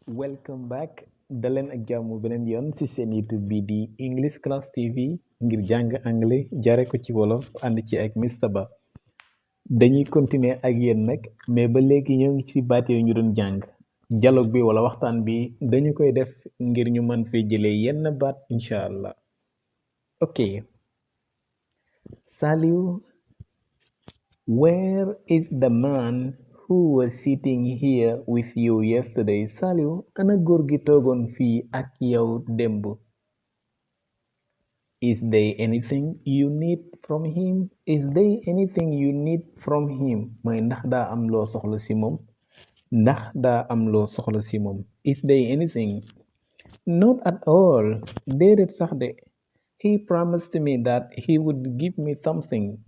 Welcome back daleen ak jàmm beneen yoon ci seen YouTube bi di English Class TV ngir jàng anglais jaare ko ci wolof ànd ci ak Mr. Ba dañuy continuer ak yéen nag mais ba léegi ñoo ngi ci baat yooyu ñu doon jàng dialogue bi wala waxtaan bi dañu koy def ngir ñu mën fee jëlee yenn baat incha allah ok Saliou, where is the man who was sitting here with you yesterday? Saliou, ana góor gi toogoon fii ak yow démb. Is there anything you need from him? Is there anything you need from him? mooy ndax daa am loo soxla ci moom. Ndax daa am loo soxla ci moom. Is there anything? Not at all. Déedéet sax de. He promised me that he would give me something.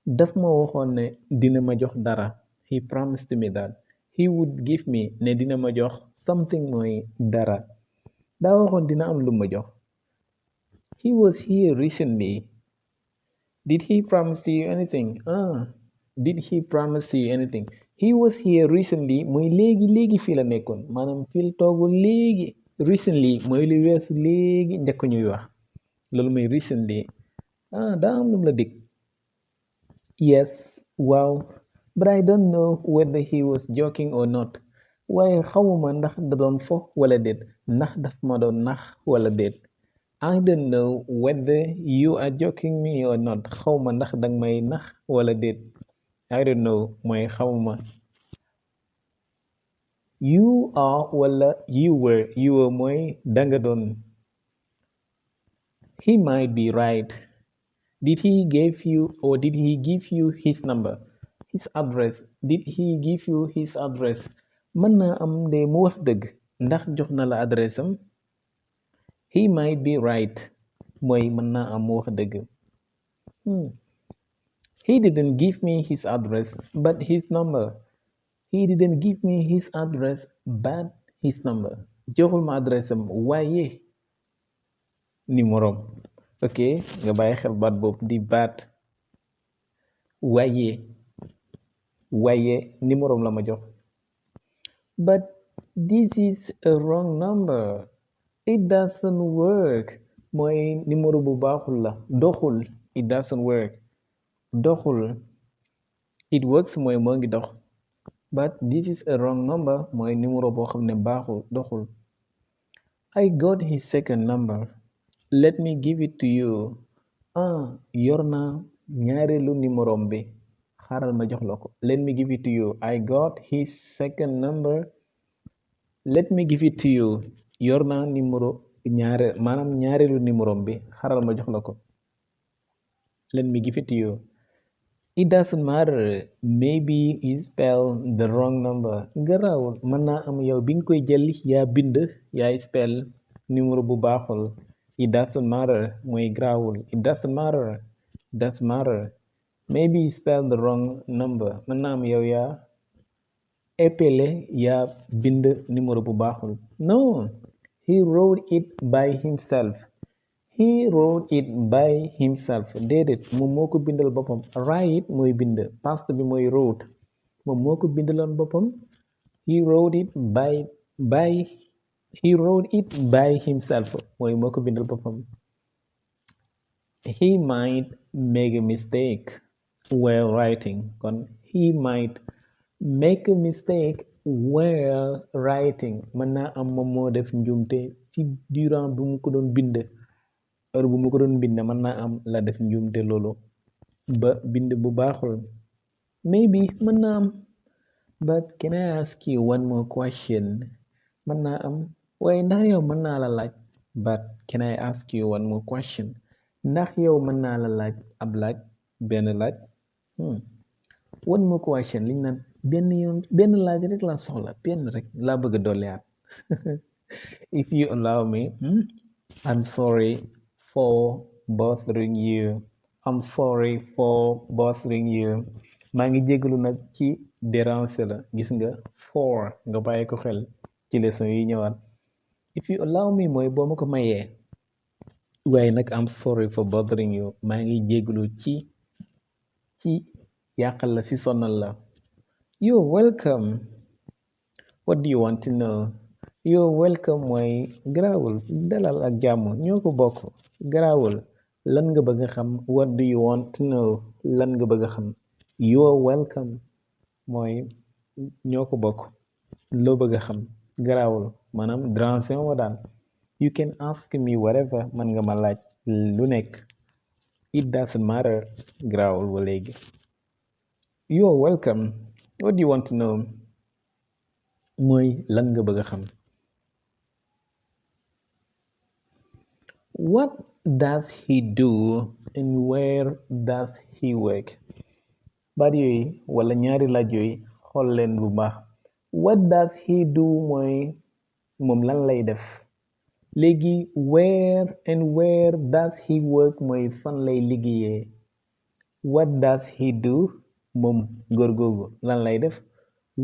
Daf ma waxoon ne dina ma jox dara. He promised me that he would give me ne dina ma jox something mooy dara. Daa waxoon dina am lu ma jox. He was here recently. Did he promise you anything? Did he promise you anything? He was here recently mooy léegi fii la nekkoon maanaam fii la toogu léegi. Recently mooy lu weesu léegi njëkk ñuy wax loolu mooy recently. Daa am lu mu la dig. Yes, waaw. But I don't know whether he was joking or not. Waaye xamuma ndax da doon fo wala déet ndax daf ma doon nax wala déet. I don't know whether you are joking me or not. Xawma ndax dang may nax wala déet. I don't know mooy xawma. You are wala you were mooy danga doon. He might be right. Did he give you or did he give you his number? His address. Did he give you his address? Mën naa am de mu wax dëgg ndax jox na la adresse am. He might be right mooy mën naa am mu wax dëgg. He didn't give me his address but his number. He didn't give me his address but his number. Joxul ma adresse am waaye numéro am. Ok nga bàyyi xel baat boobu di baat waaye numéro am la ma jox. But this is a wrong number. It doesn't work mooy numéro bu baaxul la doxul. It doesn't work doxul. It works mooy moo ngi dox. But this is a wrong number mooy numéro boo xam ne baaxul doxul. I got his second number. Let me give it to you. Yor naa ñaareelu numéro bi xaaral ma jox la ko. Let me give it to you. I got his second number. Let me give it to you. Yor naa numéro maanaam ñaareelu numéro bi xaaral ma jox la ko. Let me give it to you. It doesn't matter. Maybe he spelled the wrong number. Garaawul mën naa am yow bi nga koy jël yaa bind yaay spell numéro bu baaxul. It doesn't matter mooy garaawul. It doesn't matter. Maybe he spelled the wrong number. Mën naa am yow yaa épelé yaa bind numéro bu baaxul. No, he wrote it by himself. He wrote it by himself. Déedéet moom moo ko bindal boppam. Write mooy bind past bi mooy wrote moom moo ko bindaloon boppam. He wrote it by himself mooy moo ko bindal boppam. He might make a mistake while writing. Kon he might make a mistake while writing. Mën naa am moom moo def njuumte ci durant bi mu ko doon bind. Heure bu mu ko doon bind mën naa am la def njuumte loolu ba bind bu baaxul. Maybe mën naa am. But can I ask you one more question? Mën naa am waaye ndax yow mën naa la laaj. But can I ask you one more question? Ndax yow mën naa la laaj ab laaj benn laaj. One more question liñ naan benn laaj rek laa soxla benn rek laa bëgg a dolliwaat. If you allow me, I'm sorry for bothering you. Maa ngi jégalu nag ci déranger la gis nga for nga bàyyi ko xel ci leçon yi ñëwaat. If you allow me mooy boo ma ko mayee. waaye nag I'm sorry for bothering you. Maa ngi jégalu ci yàqal la ci sonal la. You're welcome. What do you want to know? You're welcome mooy garaawul dalal ak jàmm ñoo ko bokk garaawul lan nga bëgg a xam what do you want to know lan nga bëgg a xam you're welcome mooy ñoo ko bokk loo bëgg a xam garaawul maanaam transition wa daal you can ask me whatever man nga ma laaj lu nekk it doesn't matter garaawul ba léegi you're welcome what do you want to know mooy lan nga bëgg a xam what does he do and where does he work baat yooyu wala ñaari laaj yooyu xool leen bu baax what does he do mooy moom lan lay def léegi where does he work mooy fan lay liggéeyee what does he do moom góor googu lan lay def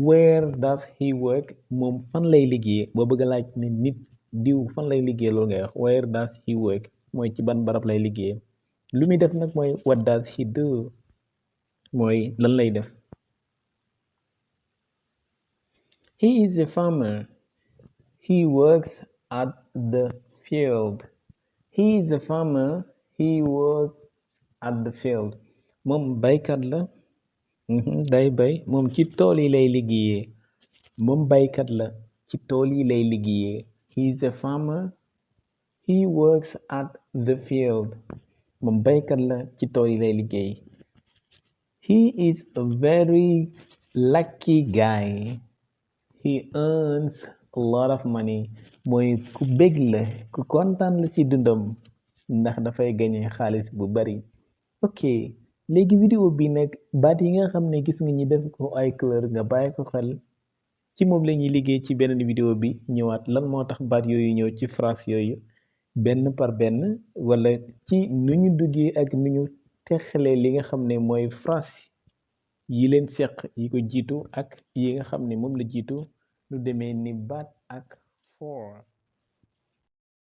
where does he work moom fan lay liggéeyee boo bëgg a laaj ne nit diw fan lay liggéeyee loolu ngay wax where does he work mooy ci ban barab lay liggéeyee lu muy def nag mooy what does he do mooy lan lay def he is a farmer he works at the field he is a farmer he works at the field moom baykat la day bay moom ci tool yi lay liggéeyee moom baykat la ci tool yi lay liggéeyee he is a farmer he works at the field moom baykat la ci tool yi lay liggéey he is a very lucky guy he earns a lot of money mooy ku bég la ku kontaan la ci dundam ndax dafay gañe xaalis bu bari ok léegi vidéo bi nag baat yi nga xam ne gis nga ñi def ko ay couleur nga bàyyi ko xel ci moom la ñuy liggéey ci beneen vidéo bi ñëwaat lan moo tax baat yooyu ñëw ci phrase yooyu benn par benn wala ci nu ñu duggee ak nu ñu texalee li nga xam ne mooy phrase yi leen seq yi ko jiitu ak yi nga xam ne moom la jiitu lu demee ni baat ak for